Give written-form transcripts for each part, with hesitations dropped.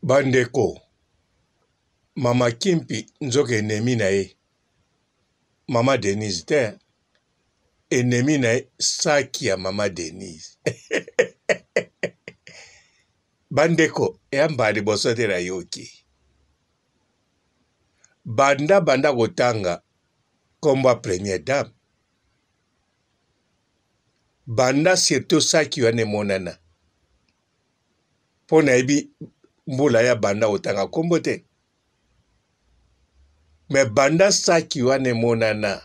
Bandeko, mama Kimpi nzoka ennemi na ye mama Denise te, ennemi na ye saki ya mama Denise. Bandeko, ya mbala liboso te nayoki banda banda kotanga kombo ya première dame banda surtout saki wana emonana mpo nayebi mbula ya banda kotanga kombo te me banda saki wana emonana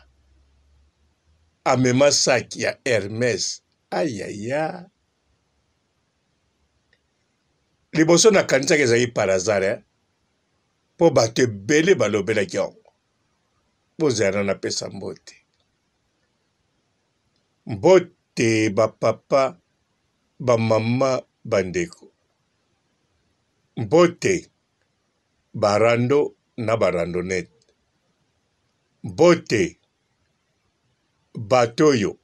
amema saki ya Hermes ayaya liboso nakanisaki ezalaki par hasard eh? mpo bato ebele balobelaki yango bozala napesa mbote mbote bapapa bamama bandeko mbote barando na barandonete mbote bato oyo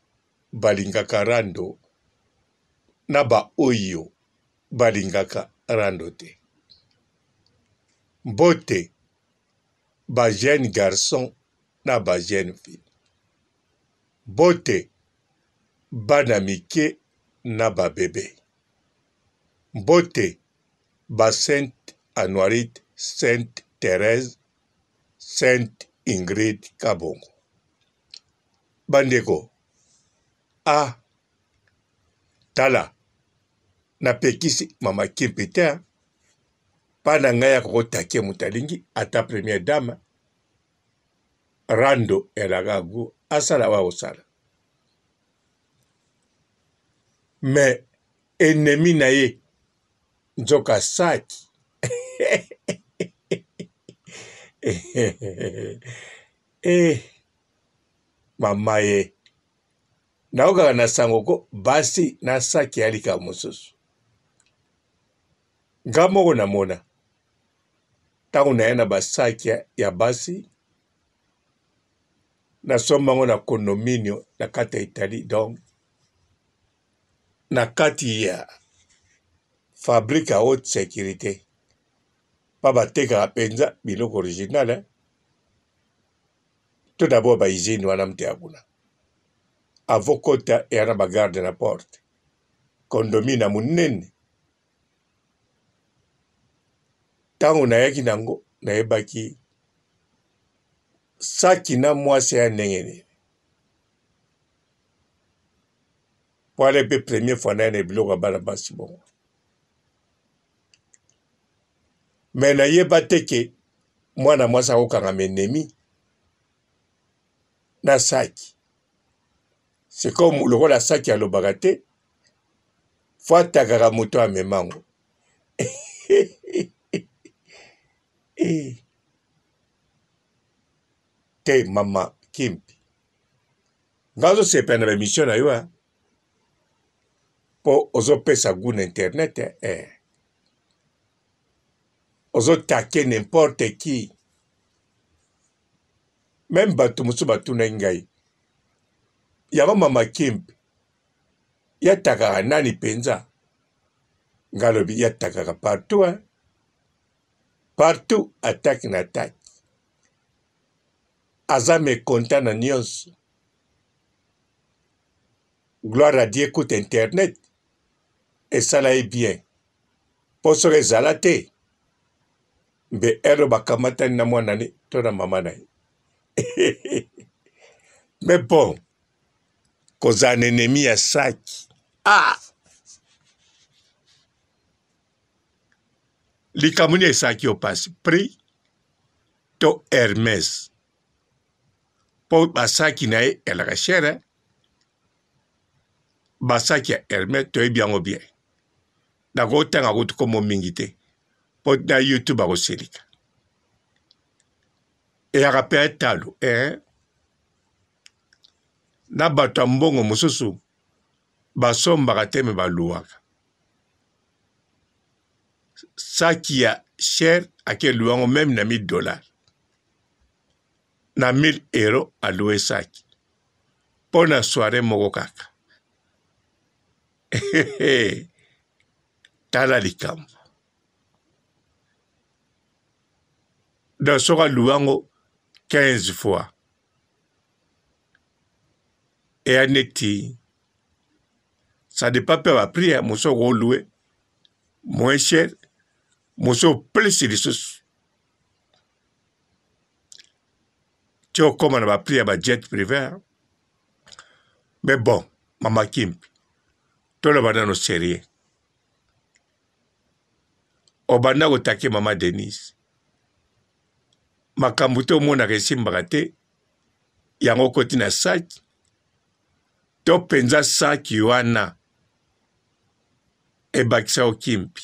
balingaka rando na baoyo balingaka rando te. Mbote ba jeune garçon na ba jeune fille. Mbote bana mike na ba bebe. Mbote ba Sainte Anuarite, Sainte Therèse, Sainte Ingrid Kabongo. Bandeko, ah tala napekisi mama Kimpi te mpa na ngai akokotake moto alingi ata première dame rando elaka gu asala oyo akosala me ennemi na ye nzoka saki eh, mama ye Nayokaka na sango ko basi na saki ya likambo mosusu. Nga moko namona ntango naya na basaki ya basi nasomba yango na condominio na kati ya Italie donc na kati ya fabrique ya haute securite pa batekaka mpenza biloko original eh? To d'abord ba usine wana mte ya kuna avo kota eya na ba garde na porte condomine ya monene ntango nayaki na yango nayebaki saki na mwasi ya ndenge nini po ale mpe premier fois naye na biloko ya bana basi bongo me nayeba te ke mwana mwasi akokangama enemi na saki sikoyo lokola saki alobaka te fo atakaka moto amema yango eh. te mama kimpi nga ozosepela na baemission na yo mpo ozopesa gout na internet eh. Ozo take n'importe qui meme bato mosusu batunaki ngai yango mama kimpe yatakaka nani mpenza ngai alobi yatakaka partout hein? Partout attaque na attaque aza mecontent na nyonso gloire à Dieu kuta internet esala ye bien mpo soki ezala te mbe ero bakamatani na mwana ne to na mama na ye mais bon kozala na enemi ya saki ah! Likambo nini esalaki yo mpasi prix to hermes mpo basaki na ye elaka chere basaki ya hermes toyebi yango bien nakotanga kutu nkombo mingi te mpo na youtube akosilika eyaka mpe etalo eh? Na bato ya mbongo mosusu basombaka te me baluwaka saki ya cher ake luwa yango meme na 1000 dollars na 1000 euro alue saki mpo na soiree moko kaka tala likambo. Donc soki aluwe yango 15 fois eya neti ça dépend mpe ba prix ya mosusu okoluwe moins cher, mosusu plus lisusu ti okoma na ba prix ya ba jet privé. Mais bon, mama Kimpi, toloba nano sérieux, obanda kotake mama Denise, makambo te omonaka esimbaka te, yango okoti na saki to mpenza saki wana ebakisa yo Kimpi.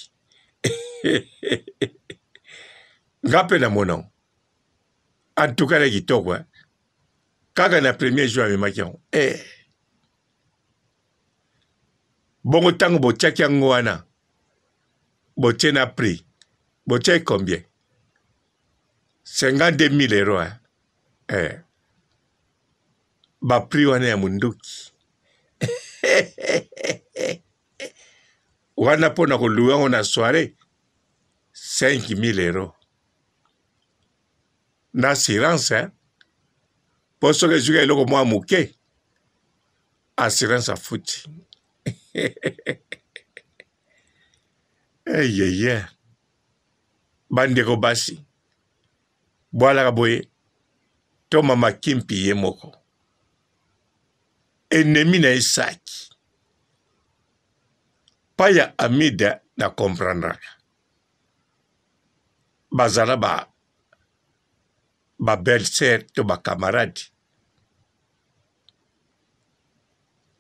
Nga mpe namona yango antuka na kitoko eh? Kaka na premier jour amemaki yango eh. Bongo ntango botiaki yango wana, botie na prix, botiaki combien? 52 000 euros eh? Eh. Ba prix wana ya munduki wana mpo na koluwa yango na soirée 5000 euros na assurance eh? Mpo soki ezwiki eloko mwa moke, assurance afuti. Eyeye, bandeko basi, bwalaka boye to mama Kimpi ye moko ennemi na ye saki pa ya Amida na comprendraka bazala ba belle sœur to ba camarade.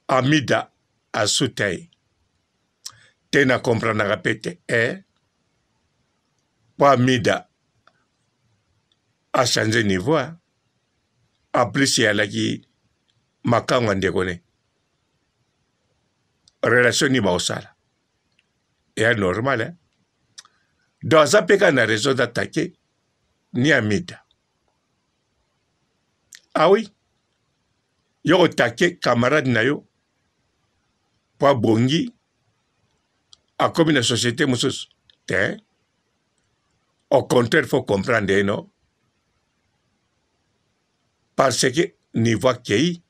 Amida asuta ye te, na comprendraka pe te eh? Po Amida a change niveau hein? En plus eyalaki makango ya ndeko ne, relation nini baosala eya normal hein? Donc aza mpe kaka na raison d'attaquer ni Amida. Ah oui, yo kotake camarade na yo mpo abongi akomi na société mosusu te. Au contraire, faut comprendre ye, non, parce que niveau akei,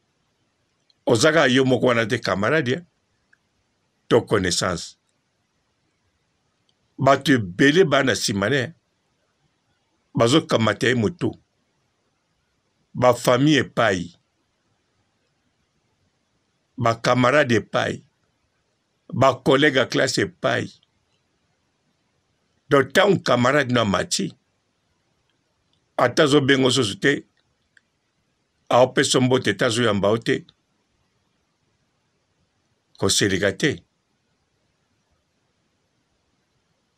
oza kaka yo moko wana te camarade to connaissance, bato ebele baa na nsima ne bazokamata ye motu, bafamille epai, bacamarade epai, bacollègue ya classe epai. Donc ntango camarade no amati, ata azobenga susu te, aopesa mbote te, azoyamba yo te, koselika te.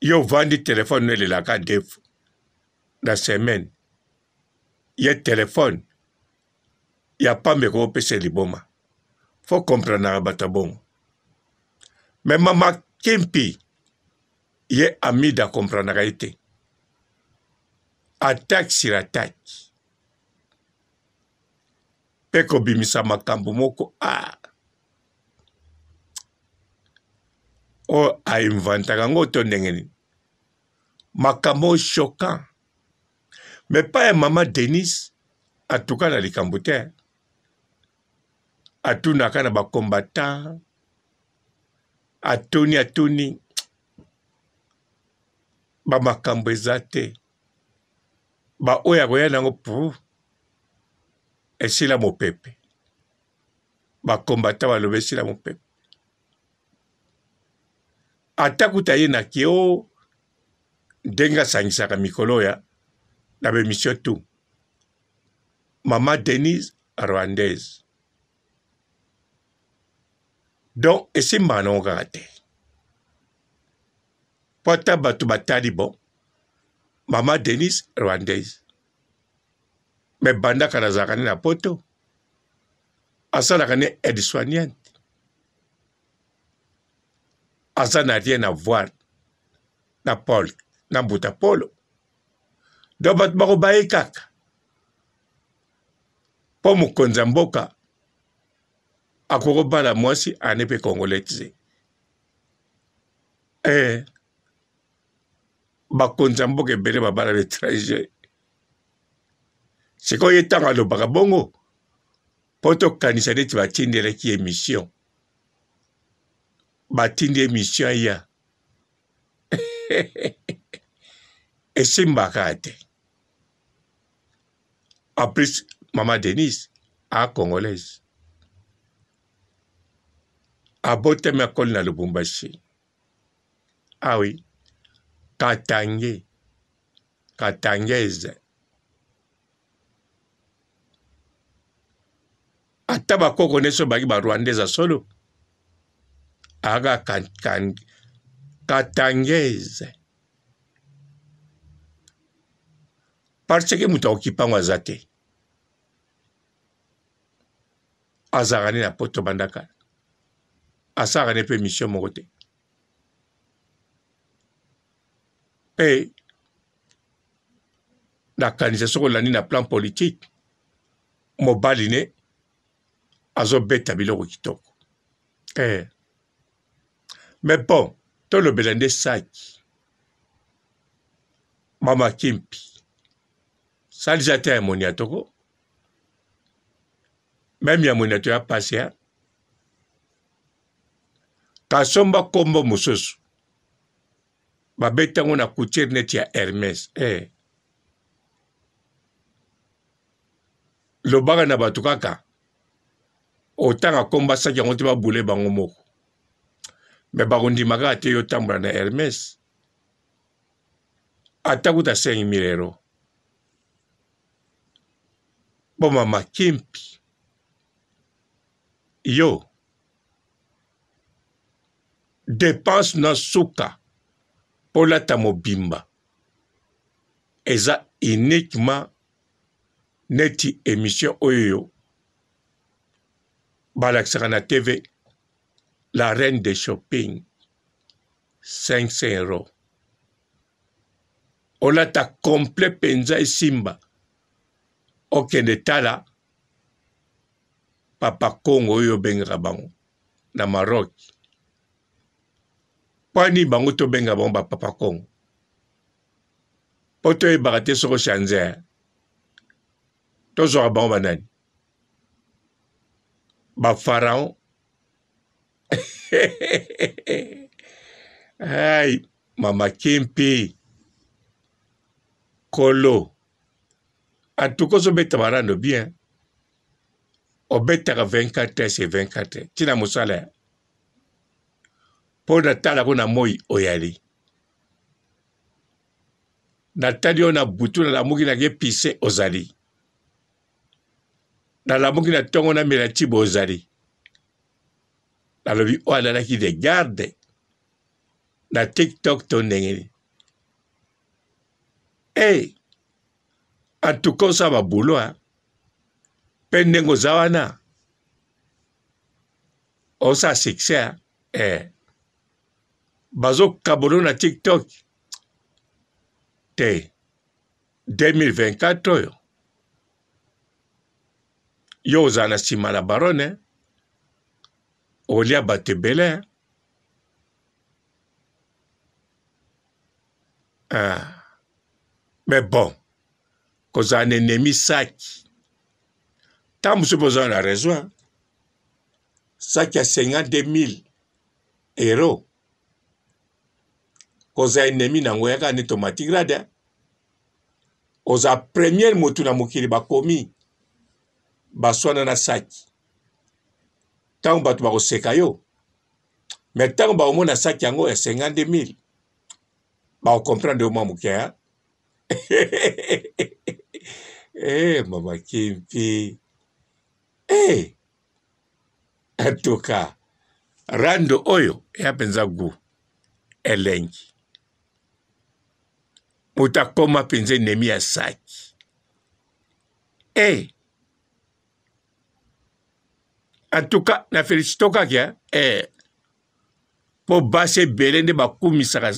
Yo ovandi, telefone no elelaka defu na semaine, ye telefone ya pamba ekopesa liboma. Fo comprendaka bato ya bongo. Me mama Kimpi ye Amida comprendaka ye te, attaque sur attaque mpe kobimisa makambo moko ah. Oyo ainventaka yango to ndenge nini, makambo oyo choquant. Me pa ya mama Denise atuka na likambo te, atunaka na bacombattant, atuni atuni bamakambo eza te, baoyo akoya nango pu esila mopepe. Bacombattant balobi esila mopepe, ata kuta ye na kio ndenge asangisaka mikolo ya na bemission tout. Mama Denise rwandaise, donc esimbaka nango kaka te, po ata bato batali bon mama Denise rwandaise, me bandaka nazalaka nde na poto, asalaka ne aide soignante, aza na rien à voir na Paul na mbuta Polo. Donc bato bakobaye kaka mpo mokonzi ya mboka akokobala mwasi ane mpe congolais te. Eh, bakonzi ya mboka ebele babala baetranger. Sikoyo ye ntango alobaka bongo mpo tokanisa neti batindelaki ye mission, batindi ye mission aya esimbaka te. En plus mama Denise a congolaise, abotami akoli na Lubumbashi. Ah oui, Katange, Katangaise. Ata bakoko nyonso baki ba Rwandais ya solo, aka Katangaise. Parce que moto akokipa yango aza te. Azalaka nde na poto banda kala. Asalaka nde mpe mission moko te. Mpe nakanisa soki olandi na plan politique, mobali ne azobeta biloko kitoko. Eh. Mais bon, tolobela nde saki. Mama Kimpi. Salisa ata ya moniatoko. Meme ya moniato ya pasi ya. Kasomba kombo mosusu. Babeta yango na couture neti ya Hermes. Eh. Lobaka na bato kaka. Otanga komba saki yango te babule bango moko. Me bakondima kaka te yo tambola na Hermes. Ata kuta 5000 euros. Bo mama Kimpi. Yo. Depense na suka polata mobimba eza uniquement neti emission oyo balakisaka na TV la reine de shopping 500 euros olata complet penza esimba okende tala papa Congo oyo obengaka bango na Maroc mpo nini bango tobenga bango ba papa Congo mpo toyebaka te soko change tozwaka bango banani ba pharaon ai mama Kimpi kolo antuka ozobeta barando bien obetaka 24 heures sur 24 heures ntina mosala ya mpo natalako na moi oyali natali yo na butu nalamuki nake pise ozali nalamuki na ntongo namela tibo ozali nalobi oyo alalaki de garde na tiktok to ndenge nini hey, en tout cas osala babulo mpe ndenge oza wana osala succès eh. Bazokabolo na tiktok te 2024 oyo yo ozala na nsima na barone olia bato ebele ah. Mais bon kozala na ennemi saki ntango mosusu mpe oza na raison saki ya 52 000 euro kozala ennemi na yango yaka nde tomati grade oza première motu na mokili bakomi baswana na saki ntango bato bakoseka yo me ntango bakomona saki yango ya 52 000 bakokomprendre yo mwa moke eh, mama Kimpi eh, en tout cas rando oyo eya mpenza gu elengi moto akoma mpenza enemi ya saki eh. En tout cas na felicito kaka eh. Mpo basi ebele nde bakumisaka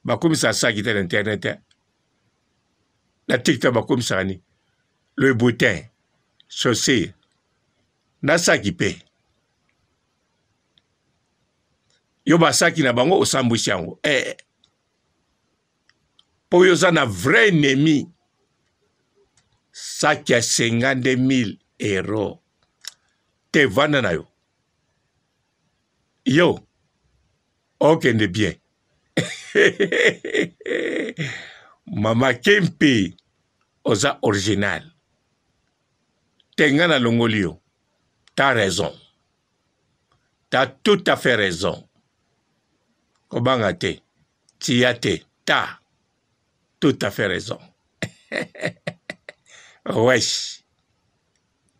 bakumisaka saki te na internet eh. Na tiktok bakumisaka nini le boutin chaussure na saki mpe yo basaki na bango osambwisi yango eh. Mpo yo oza na vrai ennemi. Saki ya 52 000 euro te, vanda na yo, yo okende bien. Mama Kimpi, oza original te, nga nalongoli yo. T'as raison, t'as tout à fait raison. Kobanga te, tia te, t'as tout à fait raison. Wesh,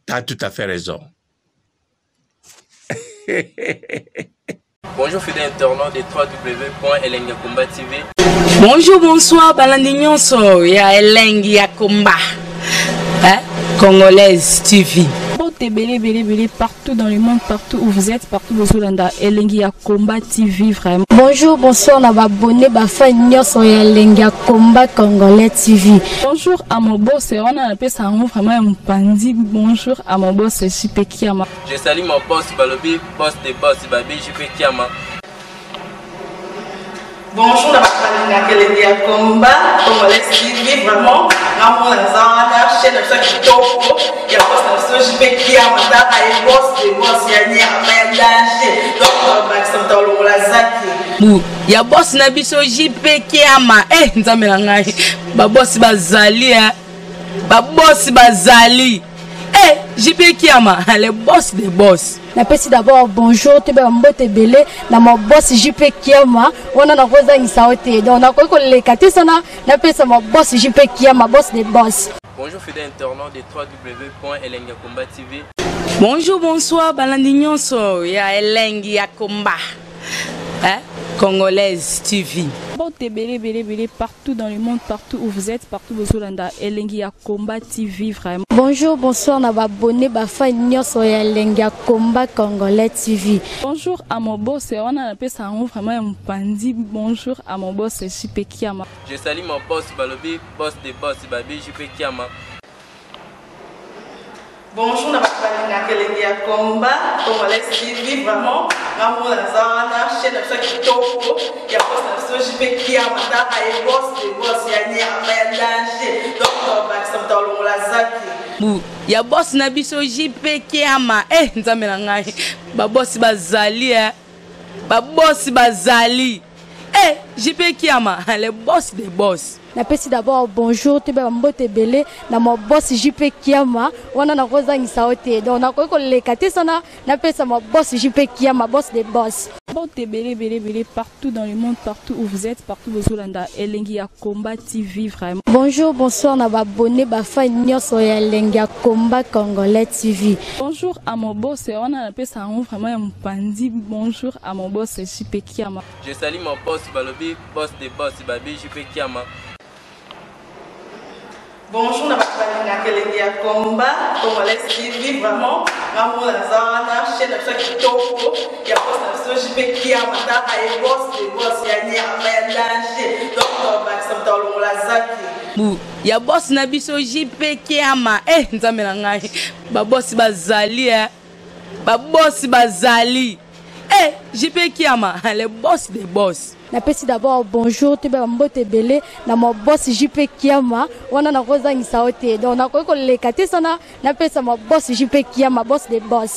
t'as tout à fait raison. Bonjour fidèles internautes de www.elengiyakomba TV. Bonjour, bonsoir, balandi nyonso ya Elengi ya Komba. Hein? Congolaise TV. Mbote ebele ebele ebele partout dans le monde, partout où vous êtes, partout bozolanda Elengi ya Combat TV vraiment. Bonjour, bonsoir na ba abonné ba fan nyonso ya Elengi ya Combat Congolais TV. Bonjour à mon boss, wana napesa yango vraiment ya mopanzi. Bonjour à mon boss JP Kiama. Je salue mon boss Balobi, boss de boss Babi JP Kiama. Bonjour na bato balingaka Elengi ya Combat Congolais TV, vraiment ngamona naza wana chaîne na biso ya kitoko ya boss na biso JP Kiama, taka ye boss de boss ya nyama ya danger, donc bakisa moto alongola zaki bu ya boss na biso JP Kiama. Eh, nzambe na ngai, ba boss bazali, eh. Ba boss bazali. Eh, JP Kiama, le boss des boss. Napesi d'abord bonjour toyeba bambote ebele na ma boss JP Kiama, wana nakozangisa yo te, donc nakoki koleka te sana napesa ma boss JP Kiama, boss des boss. Bonjour fidèles internautes de www.elengiyakomba TV. Bonjour, bonsoir, balandi nyonso ya Elengi ya Komba. Hein? Congolaise TV. Mbote ebele ebele ebele partout dans le monde, partout où vous êtes, partout bozolanda Elengi ya Combat TV vraiment. Bonjour, bonsoir na ba abonné ba fan nyonso ya Elengi ya Combat Congolais TV. Bonjour à mon boss, wana napesa yango vraiment ya mopanzi. Bonjour à mon boss JP Kiama. Je salue mon boss Balobi, boss de boss Babi JP Kiama. Bonjour na bato balingaka Elengi ya Combat Congolais TV, vraiment ngamona naza wana chaîne na biso ya kitoko ya boss na biso JP Kiama, taka ye boss de boss ya nyama ya danger, donc bakisa moto alongola zaki bu ya boss na biso JP Kiama. Eh, nzambe na ngai, ba boss bazali, eh. Ba boss bazali. Eh, JP Kiama, le boss des boss. Napesi d'abord bonjour toyeba bambote ebele na ma boss JP Kiama, wana nakozangisa yo te, donc nakoki koleka te sana napesa ma boss JP Kiama, boss des boss. Mbote ebele ebele ebele partout dans le monde, partout où vous êtes, partout bozolanda Elengi ya Combat TV vraiment. Bonjour, bonsoir na ba abonné ba fan nyonso ya Elengi ya Combat Congolais TV. Bonjour à mon boss, wana napesa yango vraiment ya mopanzi. Bonjour à mon boss JP Kiama. Je salue mon boss Balobi, boss de boss Babi JP Kiama. Bonjour na bato balingaka Elengi ya Combat Congolais TV, vraiment ngamona naza wana chaîne na biso ya kitoko ya boss na biso JP Kiama, taka ye boss de boss ya nyama ya danger, donc bakisa moto alongola zaki bu ya boss na biso JP Kiama. Eh, nzambe na ngai, ba boss bazali, eh. Ba boss bazali. Eh, JP Kiama, le boss des boss. Napesi d'abord bonjour toyeba bambote ebele na ma boss JP Kiama, wana nakozangisa yo te, donc nakoki koleka te sana napesa ma boss JP Kiama, boss des boss.